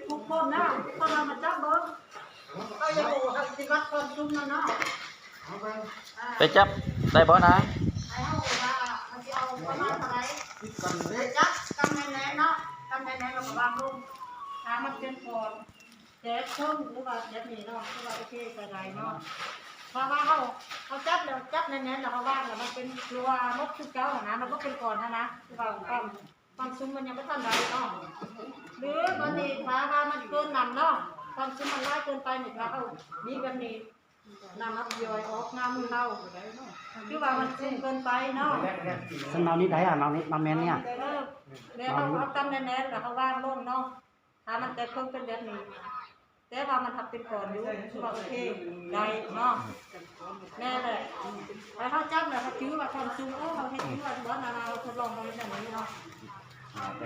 ທຸກຄົນນະ ທຸກຄົນເອົາມາຈັບເບິ່ງ ກໍຢ່າບອກວ່າຊິວັດຄວາມສູງນັ້ນເນາະ. ໄປຈັບໄດ້ບໍ່ນາ? ໃຫ້ເຮົາວ່າເຮົາຊິເອົາປະມານເທົ່າໃດ ໄປຈັບກຳແໜ້ນໆເນາະ ກຳແໜ້ນໆ ແລ້ວກໍວາງລົງ ຖ້າມັນເປັນກ້ອນ ແຕກເຄິ່ງ ຫຼືວ່າແຕກນີ້ເນາະ ຄືວ່າໂອເຄ ໃຊ້ໄດ້ເນາະ. ເພາະວ່າເຮົາ ເຮົາຈັບແລ້ວ ຈັບແໜ້ນໆ ແລ້ວເຮົາວາງແລ້ວ ມັນເປັນ ຄືວ່າໝົດຄືເກົ່າຫັ້ນນະ ມັນບໍ່ເປັນກ້ອນຫັ້ນນະ ຄືວ່າຄວາມ ຄວາມສູງມັນຍັງບໍ່ທັນໄດ້ເນາະ ຫຼືບາດນີ້ຖ້າວ່າມັນເກີນນັ້ນເນາະ ຄວາມສູງມັນຫຼາຍເກີນໄປນີ້ ຖ້າເຮົາໜີບແບບນີ້ ນ້ຳມັນຈະຍ້ອຍອອກໜ້າມືເຮົາ ຄືວ່າມັນສູງເກີນໄປເນາະ. ຊັ້ນເອົານີ້ໄດ້ອະ ເອົານີ້ ເອົາແມ່ນນີ້ອະ ເອີ ແລ້ວເຮົາເອົາກຳແໜ້ນໆ ແລ້ວເຮົາວາງລົງເນາະ. ຖ້າມັນແຕກເຄິ່ງເປັນແບບນີ້ ແຕ່ວ່າມັນຫາກເປັນກ້ອນຢູ່ ຄືວ່າໂອເຄ ໄດ້ເນາະ. ແມ່ນແຫຼະ ໃຫ້ເຮົາຈັບແລ້ວເຮົາຈື່ວ່າຄວາມສູງ ເອີ ເຮົາເຮັດຢູ່ວ່າ ບໍ່ນານາ ເຮົາທົດລອງ ເຮົາເຮັດແນວນີ້ເນາະ.